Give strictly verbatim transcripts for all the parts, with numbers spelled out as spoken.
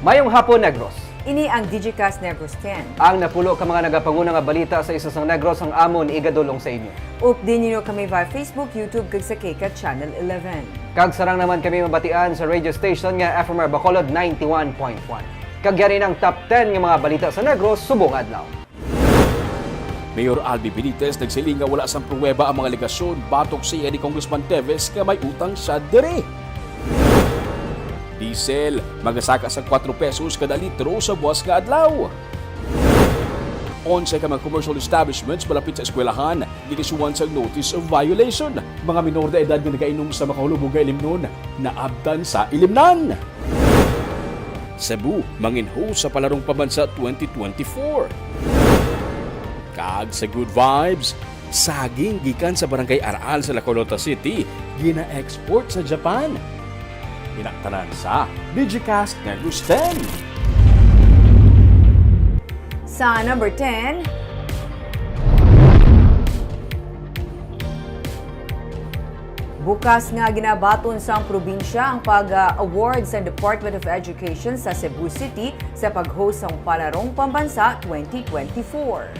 Mayong hapon, Negros. Ini ang Digicast Negros ten. Ang napulo ka mga nagapanguna nga balita sa isla sang Negros ang amon igadul-ong sa inyo. Updi ninyo kami via Facebook, YouTube, kag sa KCAT Channel eleven. Kag sarang naman kami mabatian sa radio station nga F M R Bacolod ninety-one point one. Kag yari na ang top ten nga mga balita sa Negros subong adlaw. Mayor Albi Benitez nagsiling nga wala sang pruweba ang mga alegasyon batok sa iya ni Congressman Teves nga may utang siya diri. Diesel, magasaka sang kuwatro pesos kada litro sa buwas nga adlaw. Onse ka mga commercial establishments malapit sa eskwelahan gin-isyuhan sang notice of violation. Mga minor de edad nga nagainom sa makahulubog nga ilimnon naabtan sa ilimnan. Cebu, mangin-host sa Palarong Pambansa twenty twenty-four. Kag sa Good Vibes, saging gikan sa Barangay Aral sa La Carlota City, gina-export sa Japan. Inaktanan sa Digicast Negros ten. Sa number ten, bukas nga ginabaton sang probinsya ang pag-award sa Department of Education sa Cebu City sa pag-host sang Palarong Pambansa twenty twenty-four.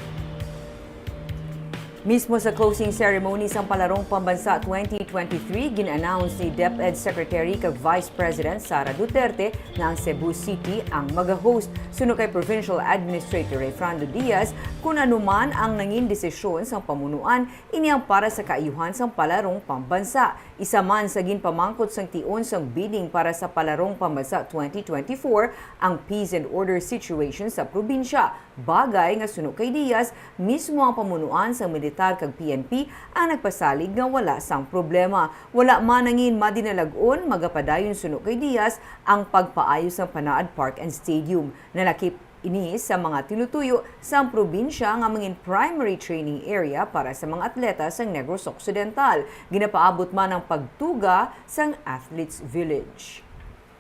Mismo sa closing ceremony sang Palarong Pambansa twenty twenty-three, gin-announce ni DepEd Secretary kag Vice President Sara Duterte nga ang Cebu City ang maga-host. Suno kay Provincial Administrator Rayfrando Diaz, kun ano man ang nangin desisyon sang pamunuan, ini ang para sa kaayuhan sang Palarong Pambansa. Isa man sa ginpamangkot sang tion sang bidding para sa Palarong Pambansa twenty twenty-four ang peace and order situation sa probinsya. Bagay nga suno kay Diaz, mismo ang pamunuan sang militar kag P N P ang nagpasalig nga wala sang problema. Wala man nangin madinalag-on, magapadayon suno kay Diaz ang pagpaayo sang Panaad Park and Stadium. Nalakip ini sa mga tinutuyo sang probinsya nga mangin primary training area para sa mga atleta sang Negros Occidental. Ginapaabot man ang pagtuga sang Athletes Village.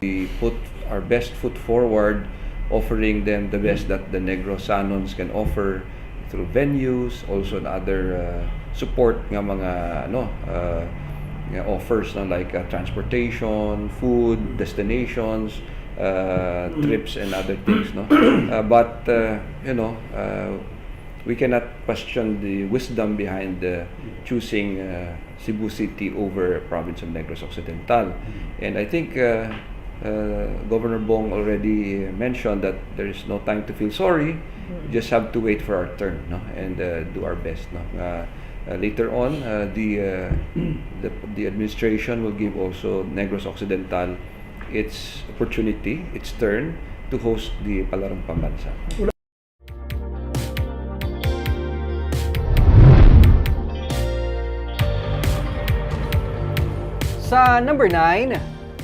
We put our best foot forward, offering them the best that the Negrosanons can offer through venues, also in other uh, support nga mga ano uh, nga offers na like uh, transportation, food, destinations, uh, trips and other things, no. Uh, but uh, you know, uh, we cannot question the wisdom behind the choosing uh, Cebu City over province of Negros Occidental. And I think uh, uh, Governor Bong already mentioned that there is no time to feel sorry. We just have to wait for our turn, no, and uh, do our best, no. Uh, uh, later on, uh, the, uh, the the administration will give also Negros Occidental its opportunity, its turn to host the Palarong Pambansa. Sa number nine,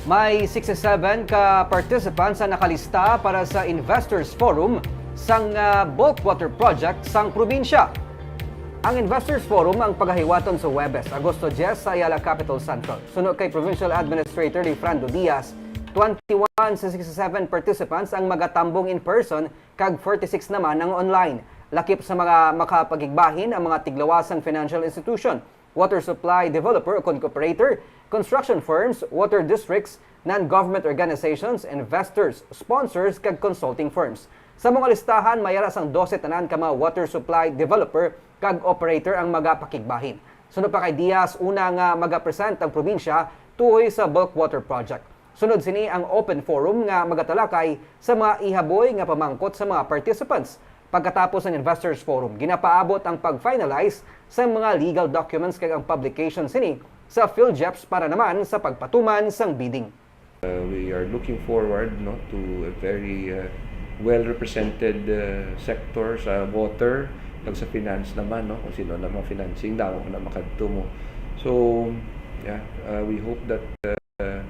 may sixty-seven ka participants ang nakalista para sa Investors Forum sang ah, Bulk Water Project sang probinsya. Ang Investors Forum ang pagahiwaton sa Huwebes, Agosto diyes, sa Ayala Capital Central. Suno kay Provincial Administrator Rayfrando Diaz, twenty-one sa sixty-seven participants ang magatambong in person kag forty-six naman ang online. Lakip sa mga makapakigbahin ang mga tiglawas sang financial institution, water supply developer ukon cooperator, construction firms, water districts, non-government organizations, investors, sponsors, kag consulting firms. Sa mga listahan, may ara sang dose tanan ka mga water supply developer kag operator ang magapakigbahin. Suno pa kay Diaz, una nga magapresent ang probinsya tuhoy sa bulk water project. Sunod sini ang open forum nga magatalakay sa mga ihaboy nga pamangkot sa mga participants. Pagkatapos ang Investors Forum, ginapaabot ang pag-finalize sa mga legal documents kag ang publication sini sa PhilGEPS para naman sa pagpatuman sang bidding. Uh, we are looking forward, no, to a very uh, well represented uh, sector sa water, kag sa finance naman, no, kung sino na mga financing daw na makadto mo. So, yeah, uh, we hope that uh,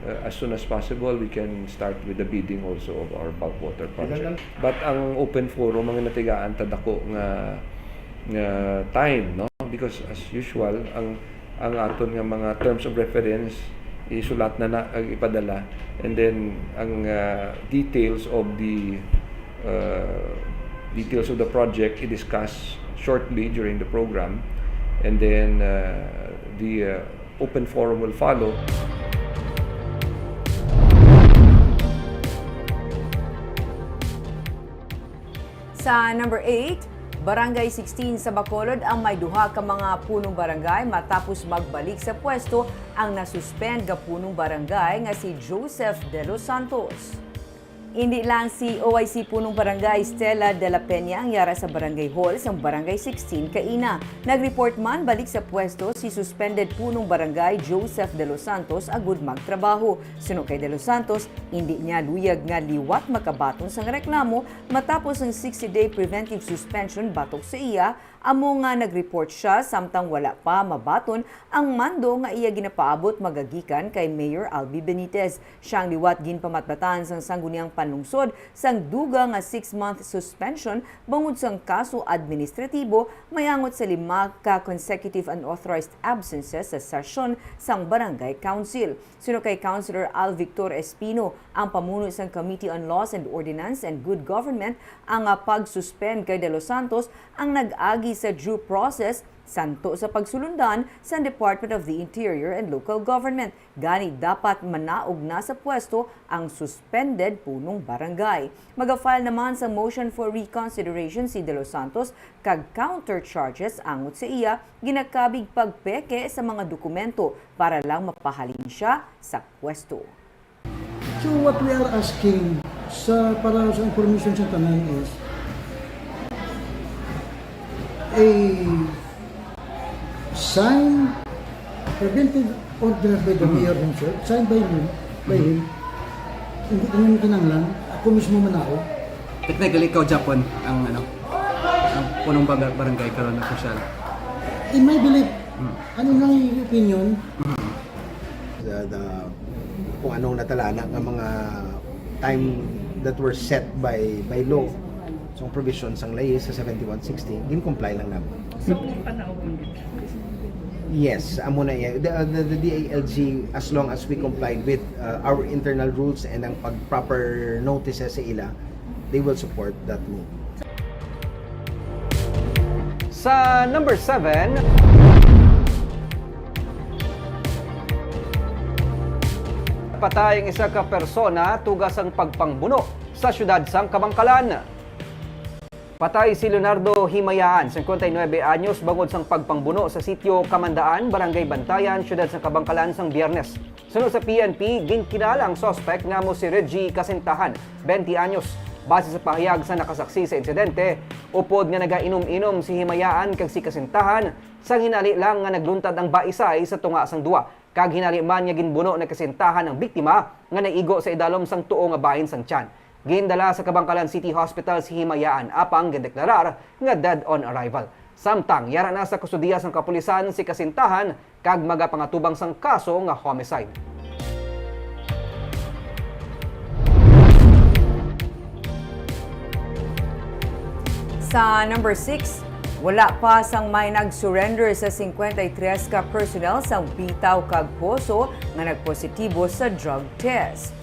uh, as soon as possible, we can start with the bidding also of our bulk water project. But ang open forum ang natigaan ta dako nga nga time, no? Because as usual, ang ang aton nga mga terms of reference isulat na na ang ipadala, and then ang uh, details of the uh, details of the project i-discuss shortly during the program, and then uh, the uh, open forum will follow. Sa number eight, Barangay sixteen sa Bacolod ang may duha ka mga punong barangay matapos magbalik sa pwesto ang nasuspend nga punong barangay nga si Joseph De Los Santos. Indi lang si O I C Punong Barangay Stella de la Peña ang yara sa Barangay Hall sang Barangay sixteen kaina. Nag-report man balik sa pwesto si suspended Punong Barangay Joseph De Los Santos agud magtrabaho. Suno kay De Los Santos, indi niya luyag nga liwat makabaton sang reklamo matapos ang sixty-day preventive suspension batok sa iya, amo nga nag-report siya samtang wala pa mabaton ang mando nga iya ginapaabot magagikan kay Mayor Albi Benitez. Siya ang liwat ginpamatbatan sang Sangguniang Panlungsod sang dugang nga six-month suspension bangod sang kaso administratibo may angot sa lima ka consecutive unauthorized absences sa sesyon sang Barangay Council. Suno kay Councilor Al Victor Espino, ang pamuno sang Committee on Laws and Ordinance and Good Government, ang, ah, pag-suspend kay De Los Santos ang nag-agi sa due process santo sa pagsulundan sa Department of the Interior and Local Government. Gani, dapat manaog na sa pwesto ang suspended punong barangay. Maga-file naman sa motion for reconsideration si De Los Santos kag counter charges angot sa iya ginakabig pagpeke sa mga dokumento para lang mapahalin siya sa pwesto. So what we are asking sa, para sa information sa tanan is a signed preventive order by the mayor himself, signed by him, by him. Hindi ko naman kinanglan, ako mismo manao. Technically, ikaw, Japon, ang ano, ang punong baga- barangay karon, official. In my belief, ano nga yung opinion? the, the, kung anong natalana nga mga time that were set by by law. So, ang provision sang layis sa seventy-one sixty, gin-comply lang naman. So, panahon gid. Yes, amo na iya. The, the, the D I L G, as long as we complied with uh, our internal rules and ang pag proper notices sa ila, they will support that move. Sa number seven, patay ang isa ka persona tuga sang pagpangbuno sa siyudad sang Kabankalan. Patay si Leonardo Himayaan, singkwenta y nuebe anyos, bangod sang pagpangbuno sa sitio Kamandaan, Barangay Bantayan, siyudad sang Kabankalan sang Biyernes. Suno sa P N P, ginkilala ang suspect nga amo si Reggie Kasintahan, twenty anyos. Base sa pahayag sa nakasaksi sa insidente, upod nga nagainom-inom si Himayaan kag si Kasintahan, sang hinali lang nga nagluntad ang baisay sa tunga sang duwa, kag hinali man nga ginbuno ni Kasintahan ang biktima nga naigo sa idalom sang tuo nga bahin sang tiyan. Gindala sa Kabankalan City Hospital si Himayaan, apang gindeklarar nga dead on arrival. Samtang yara na sa kustodiya sang kapulisan si Kasintahan kag magapangatubang sang kaso nga homicide. Sa number six, wala pa sang may nag-surrender sa singkwenta y tres ka personnel sang Bitaw kag Poso nga nagpositibo sa drug test.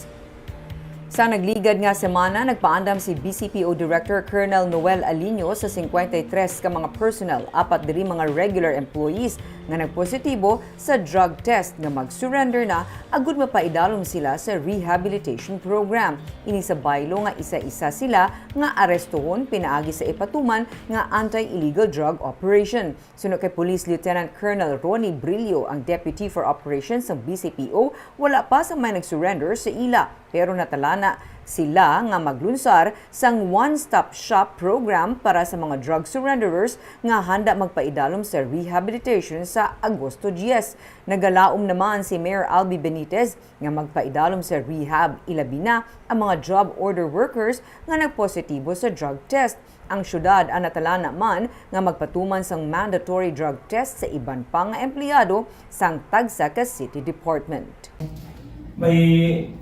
Sa nagligad nga semana, nagpaandam si B C P O Director Colonel Noel Aliño sa singkwenta y tres ka mga personnel, apat diri mga regular employees nga nagpositibo sa drug test nga mag-surrender na agud mapaidalom sila sa rehabilitation program. Ini sa baylo nga isa-isa sila nga arestohon pinaagi sa ipatuman nga anti-illegal drug operation. Suno kay Police Lieutenant Colonel Ronnie Brillo, ang Deputy for Operations sang B C P O, wala pa sa may nag-surrender sa ila, pero natalana sila nga maglunsar sang one-stop shop program para sa mga drug surrenderers nga handa magpaidalom sa rehabilitation sa Agosto diyes. Nagalaom naman si Mayor Albi Benitez nga magpaidalom sa rehab, ilabi na ang mga job order workers nga nagpositibo sa drug test. Ang syudad ang natalana man nga magpatuman sang mandatory drug test sa iban pa nga empleyado sang tagsa ka city department. May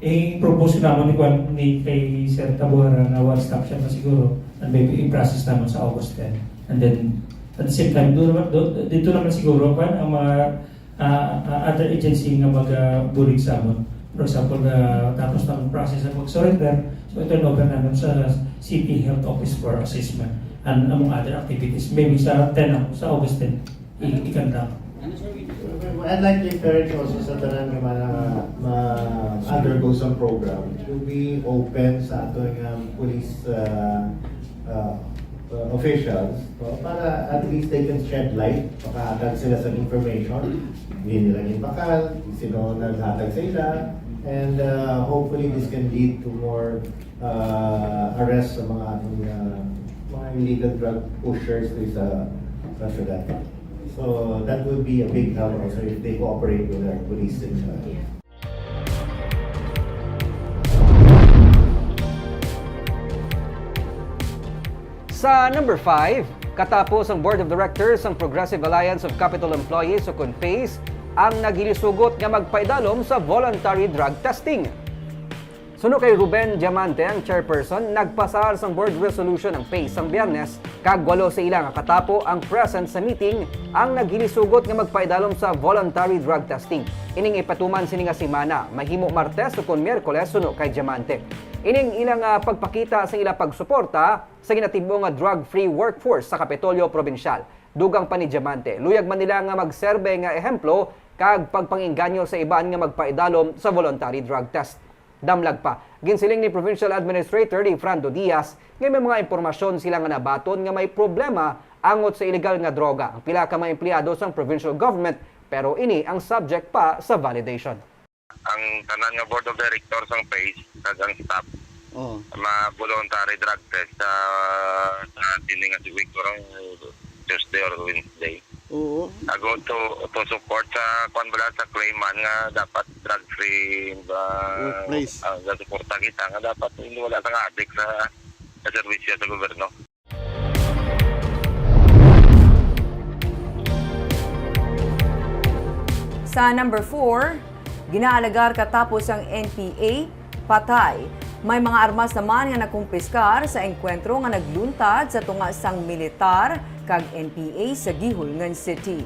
i-propose namon ni Kwan ni kay Sir Tabuhara nga one stop shop na siguro, and maybe i-process namon sa August ten. And then at the same time, doon naman, do, dito naman siguro Kwan ang mga ah, ah, other agency nga magabulig sa amon. For example, ah, tapos na ang process sa pag-surrender, so i-turn over namin sa City Health Office for assessment and among other activities. Maybe sa ten ako, sa August ten, i- ikan lang. I'd like to encourage also sa tanan nga mga ma-undergo sa program to be open sa ato nga police uh, uh, uh, officials, no, para at least they can shed light, makahatag sila sa information, hindi nila ginbakal, sino naghatag sa ila, and, uh, hopefully this can lead to more, uh, arrest sa mga, uh, mga illegal drug pushers dito sa, sa syudad. So that would be a big help also if they cooperate with our police in, uh, Sa number five, katapos ang Board of Directors sang Progressive Alliance of Capitol Employees o kon PACE ang naghilisugot nga magpaidalom sa voluntary drug testing. Suno kay Ruben Diamante, ang chairperson, nagpasar sang board resolution ang PACE sang Biyernes, kag walo sa ila nga katapo ang present sa meeting ang naghilisugot nga magpaidalom sa voluntary drug testing. Ining ipatuman sini nga semana, mahimo Martes o kon Miyerkules, suno kay Diamante. Ining ilang, ah, pagpakita sa ila pagsuporta sa ginatibong nga drug-free workforce sa Kapitolyo Probinsyal. Dugang pa ni Diamante, luyag man nila nga magserbe nga ehemplo kag pagpanginganyo sa iban nga magpaidalom sa voluntary drug test. Damlag pa, ginsiling ni Provincial Administrator Dave Frando Diaz nga may mga impormasyon sila nga nabaton nga may problema angot sa iligal nga droga ang pila ka mga empleyado sang provincial government, pero ini ang subject pa sa validation. Ang tanan nga board of directors, ang PACE, kag ang staff, Oh. ma-voluntary drug test sa, sa sini nga week, karong Tuesday or Wednesday. Oo. Ago to, to support sa, kwan bala, sa claim man nga dapat drug-free ba, Workplace. Ah, gasuporta kita nga dapat hindi wala sang adik sa, sa serbisyo sa gobyerno. Sa number four, ginaalegar katapos ang N P A, patay. May mga armas naman nga nakumpiskar sa engkwentro nga nagluntad sa tunga sang militar kag N P A sa Guihulngan City.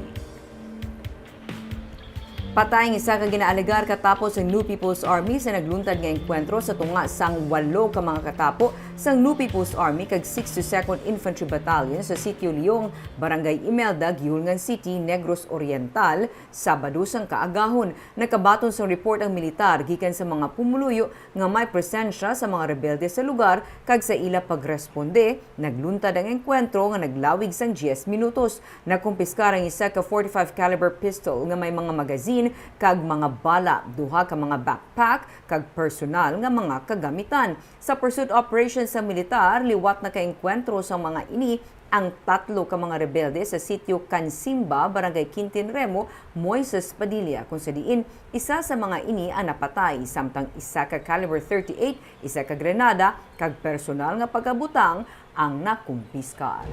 Patay ang isa ka ginaalegar katapos ang New People's Army sa nagluntad nga engkwentro sa tunga sang walo ka mga katapo sang New People's Army kag sixty-second Infantry Battalion sa Sitio Leong, Barangay Imelda, Guihulngan City, Negros Oriental, Sabado sang kaagahon. Nakabaton sang report ang militar gikan sa mga pumuluyo nga may presensya sa mga rebelde sa lugar kag sa ila pagresponde, nagluntad ang engkwentro nga naglawig sang diyes minutos. Nakumpiskar ang isa ka forty-five caliber pistol nga may mga magazine kag mga bala, duha ka mga backpack, kag personal nga mga kagamitan. Sa pursuit operation sa militar, liwat nakaengkwentro sa mga ini ang tatlo ka mga rebelde sa sitio Cansimba, Barangay Quintin Remo, Moises Padilla, kung sa diin isa sa mga ini ang napatay, samtang isa ka caliber thirty-eight, isa ka grenada, kag personal nga pagkabutang ang nakumpiskar.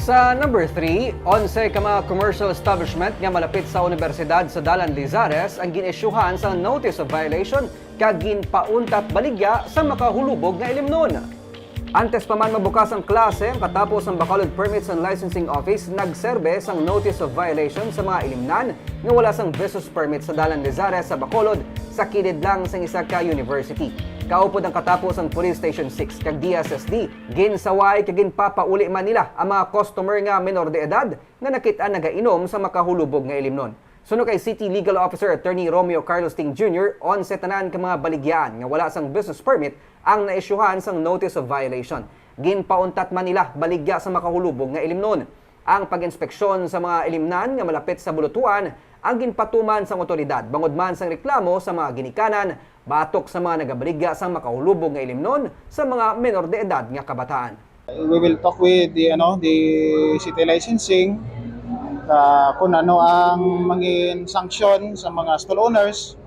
Sa number three, onse ka mga commercial establishment nga malapit sa Universidad sa Dalan Lizares ang gin-isyuhan sa notice of violation kag ginpauntat baligya sa makahulubog nga ilimnon. Antes pa man mabukas ang klase, ang katapos ang Bacolod Permits and Licensing Office nagserbe sang notice of violation sa mga ilimnan nga wala sang business permit sa Dalan Lizares sa Bacolod, sa kilid lang sang isa ka university. Kaupod ang katapos ang Police Station six kag D S S D, ginsaway kag ginpapauli man nila ang mga customer nga menor de edad nga nakit-an nagainom sa makahulubog nga ilimnon. Suno kay City Legal Officer Attorney Romeo Carlos Ting Junior, onse tanan ka mga baligyaan nga wala sang business permit ang naisyuhan sang notice of violation. Ginpauntat man nila baligya sa makahulubog nga ilimnon. Ang pag-inspeksyon sa mga ilimnan nga malapit sa bulutuan ang ginpatuman sang awtoridad bangod man sang reklamo sa mga ginikanan batok sa mga nagabaligya sang makahulubog nga ilimnon sa mga menor de edad nga kabataan. We will talk with the ano the city licensing uh, kung ano ang mangin sanction sa mga stall owners.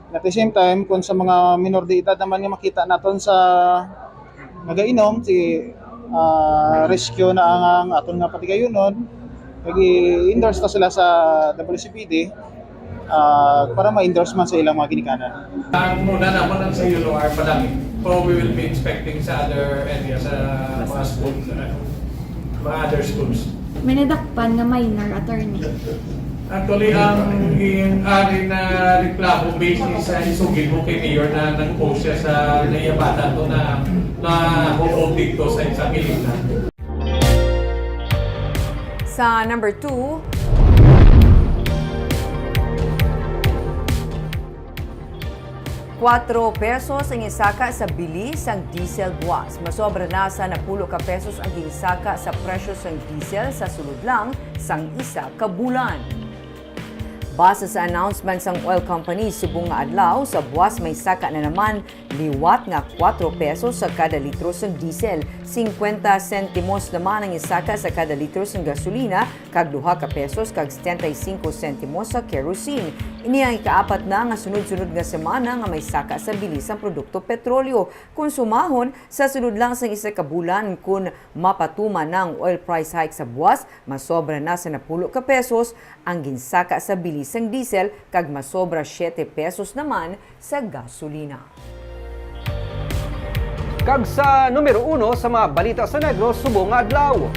At the same time, kung sa mga minor de edad naman nga makita naton sa nagainom, si uh, rescue na ang, ang aton nga patigayonon, nag-endorse ta sila sa W C P D uh, para ma-endorse man sa ilang mga ginikanan. Ang una naman ang sa U L R pa lang eh. So we will be inspecting sa other areas, sa mga schools, uh, mga other schools. May nadakpan nga minor, attorney. Actually, ang, ang ari na reklamo based sa isugid mo kay Mayor na nag-post siya sa naiyabatan to na na home dito sa isang ilimnan. Sa number two, Kuwatro pesos ang gisaka sa bili sang diesel buwas. Masobra na sa napulo ka pesos ang ginsaka sa presyo sang diesel sa sulod lang sang isa ka bulan. Base sa announcement sang oil company subong nga adlaw, sa buwas may saka na naman liwat nga kuwatro pesos sa kada litro sang diesel, singkwenta sentimos naman ang gisaka sa kada litro sang gasolina, kag duha ka pesos kag setenta y cinco sentimos sa kerosene. Ini ang ikaapat na nga sunod-sunod nga semana nga may saka sa bili sang produkto petrolyo. Kung sumahon, sa sulod lang sang isa ka bulan, kun mapatuman na ang oil price hike sa buwas, masobra na sa napulo ka pesos ang ginsaka sa bili sang diesel kag masobra siyete pesos naman sa gasolina. Kag sa numero uno sa mga balita sa Negros subong nga adlaw.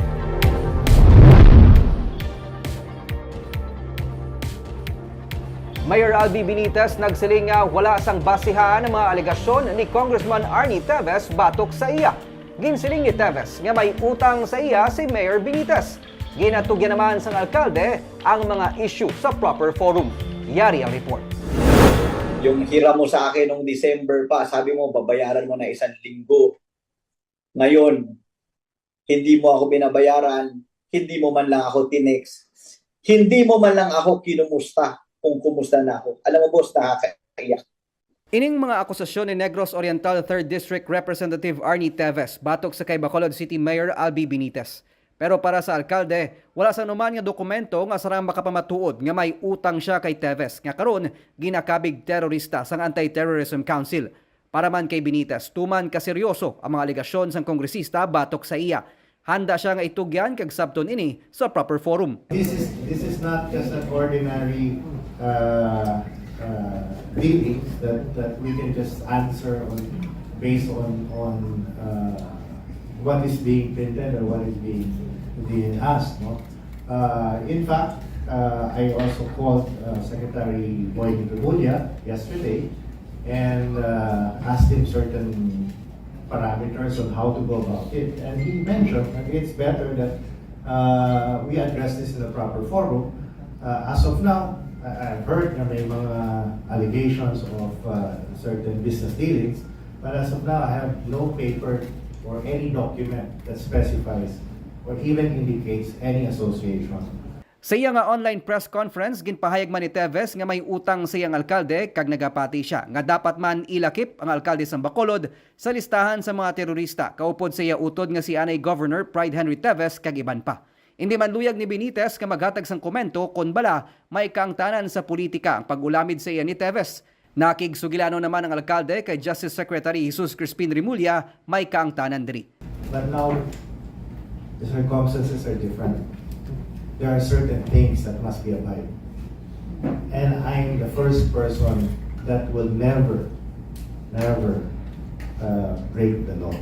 Mayor Albi Benitez nagsiling nga wala sang basihan ang mga alegasyon ni Congressman Arnie Teves batok sa iya. Ginsiling ni Teves nga may utang sa iya si Mayor Benitez. Ginatugyan naman sang alkalde ang mga issue sa proper forum. Yari ang report. Yung hiram mo sa akin nung December pa, sabi mo, babayaran mo na isang linggo. Ngayon, hindi mo ako binabayaran, hindi mo man lang ako tinext, hindi mo man lang ako kinumusta kung kumusta na ako. Alam mo, boss, nakakaiyak. Ining mga akusasyon ni Negros Oriental Third District Representative Arnie Teves batok sa kay Bacolod City Mayor Albi Benitez. Pero para sa alkalde, wala sang numan nga dokumento nga sarang makapamatuod nga may utang sia kay Teves nga karon ginakabig terorista sang Anti-Terrorism Council. Para man kay Benitez, tuman kaseryoso ang mga alegasyon sang kongresista batok sa iya. Handa sia nga itugyan kag sabton ini sa proper forum. This is, this is not just an ordinary uh, uh, dealings that, that we can just answer on based on on uh, what is being printed or what is being being asked. No? Uh, in fact, uh, I also called uh, Secretary Boy Remulla yesterday and uh, asked him certain parameters on how to go about it. And he mentioned that it's better that uh, we address this in a proper forum. Uh, as of now, I- I've heard na may mga allegations of uh, certain business dealings, but as of now, I have no paper or any document that specifies or even indicates any association. Sa iya nga online press conference, ginpahayag man ni Teves nga may utang sa iyang alkalde kag nagapati sia nga dapat man ilakip ang alkalde sang Bacolod sa listahan sa mga terorista kaupod sa iya utod nga si anay Governor Pride Henry Teves kag iban pa. Indi man luyag ni Benitez nga maghatag sang komento kon bala may kaangtanan sa politika ang pag-ulamid sa iya ni Teves. Nakig-Sugilano naman ang alkalde kay Justice Secretary Jesus Crispin Remulla may kaangtanan diri. But now, the circumstances are different. There are certain things that must be abided. And I'm the first person that will never, never uh, break the law.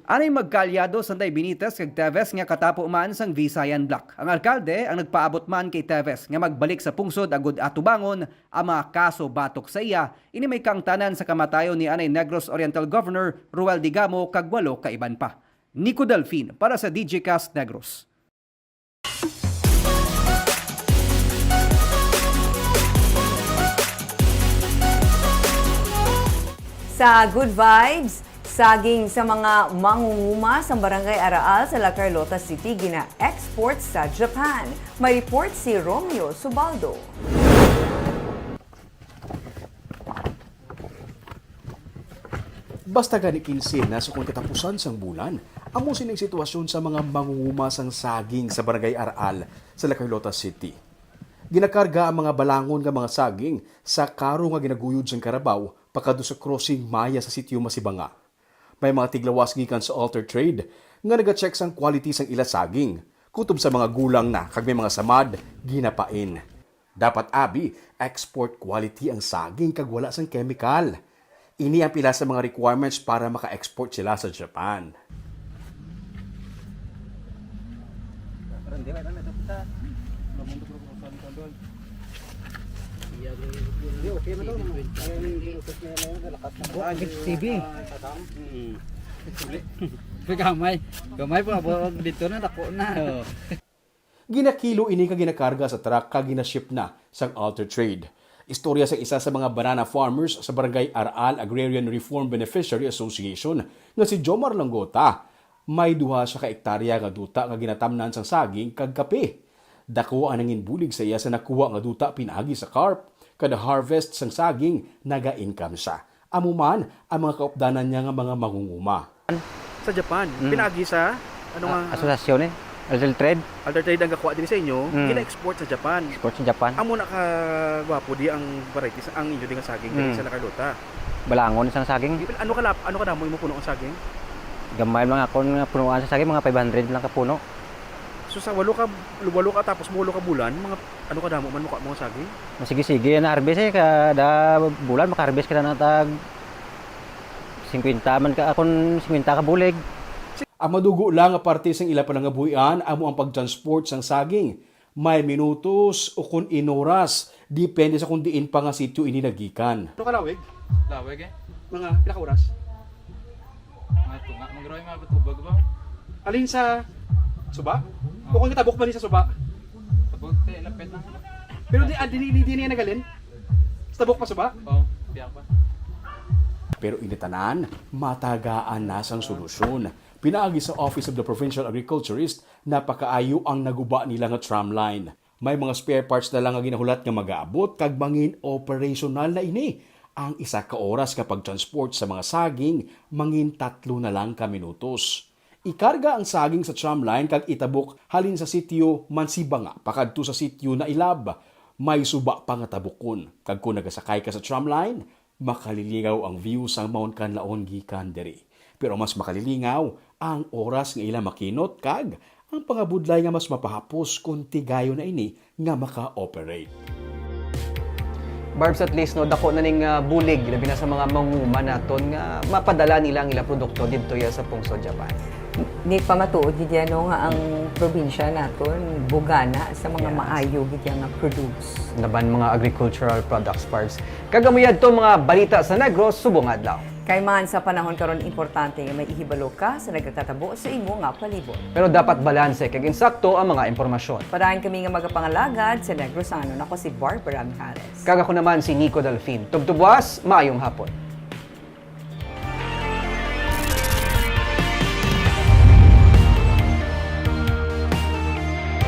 Anay magkaalyado sanday Benitez kag Teves nga katapo man sang Visayan Bloc. Ang alkalde ang nagpaabot man kay Teves nga magbalik sa pungsod agud atubangon ang mga kaso batok sa iya. Ini may kaangtanan sa kamatayon ni anay Negros Oriental Governor Roel Digamo kag walo ka iban pa. Nico Delfin para sa D J Cast Negros. Sa Good Vibes, saging sa mga mangunguma sa Barangay Araal sa La Carlota City gina-export sa Japan. May report si Romeo Subaldo. Basta gani kinse na sa kon katapusan sang bulan, amo sining sitwasyon sa mga mangunguma sang saging sa Barangay Araal sa La Carlota City. Ginakarga ang mga balangon nga mga saging sa karo nga ginaguyod sang karabaw pakadto sa crossing Maya sa Sitio Masibanga. May mga tiglawas gikan sa Alter Trade nga nagacheck sang quality sang ila saging, kutob sa mga gulang na kag may mga samad, ginapain. Dapat abi, export quality ang saging kag wala sang chemical. Ini ang pila sa mga requirements para maka-export sila sa Japan. T V. Gamay. Gamay pa, dito na, dako na. Ginakilo ini nga ginakarga sa truck kag ginaship na sang Alter Trade. Istorya sa isa sa mga banana farmers sa Barangay Aral Agrarian Reform Beneficiary Association nga si Jomar Langgota. May duha siya ka ektarya nga duta nga ginatamnan sang saging kag kape. Dako ang nangin bulig sa iya sa nakuha nga duta pinaagi sa carp. Kada harvest sang saging, naga-income siya. Amo man ang mga kaupdanan niya nga mga mangunguma. Sa Japan, Mm. pinaagi sa, ano Ah, nga, asosasyon eh. Alter Trade. Alter Trade ang gakuha diri sa inyo, Mm. gina-export sa Japan. Export sa Japan. Amo na ka gwapo di ang variety sa, ang inyo di nga saging diri Mm. sa La Carlota. Balangon sang saging. Ano ka lap-, ano ka damo imo puno ang saging? Gamay lang ako nga punuan sa saging, mga five hundred lang ka puno. So sa walo ka, walo ka tapos mo walo ka bulan, mga ano ka damo man mo, mo saging? Sige-sige, na harvest eh, kada bulan maka-harvest ka na tag singkwenta man ka, akon singkwenta ka bulig. Ang madugo lang nga parte sang ila panangabuhian amo ang pag-transport sang saging. May minutos o kun inoras, depende sa kung diin pa nga sityo ini nagikan. Ano ka lawig? Lawig eh. Mga pila ka oras? Mga tunga, mga grabe, mga batubag ba? Alin sa suba? O kung itabok man ni sa suba? Tabok, te, lapit lang. Pero di, ah, di, di, di niya nagalin? Sa tabok pa suba? Oo, biya pa. Pero ini tanan, matagaan na sang solusyon. Pinaagi sa Office of the Provincial Agriculturist, napakaayo ang naguba nila nga tram line. May mga spare parts na lang nga ginahulat nga magaabot kag mangin operasyonal na ini. Ang isa ka oras nga pag-transport sa mga saging mangin tatlo na lang ka minutos. Ikarga ang saging sa tram line kag itabok halin sa sitio Mansibanga pakadto sa sitio Nailab. May suba pa nga tabukon, kag kon nagasakay ka sa tram line, makalilingaw ang view sang Mount Kanlaon gikan diri. Pero mas makalilingaw ang oras nga ila makinot kag ang pangabudlay nga mas mapahapos kon tigayon na ini nga maka-operate. Barbs, at least, no, dako na ning, ah, bulig, labi na sa mga manguma naton nga mapadala nila ang ilang produkto didto ya sa pungsod Japan. Ni pamatuod gid yan, no, nga ang probinsya naton bugana sa mga Yes. maayo gid yan nga produce. Laban mga agricultural products, Barbs. Kag amo yadto mga balita sa Negros subong adlaw. Kay man sa panahon karon, importante nga may ihibalo ka sa nagakatabo sa imo nga palibot. Pero dapat balanse kag insakto ang mga impormasyon. Padayon kami nga magapangalagad sa Negrosanon. Ako si Barbara Mijares. Kag ako naman si Nico Delfin. Tubtubwas, maayong hapon.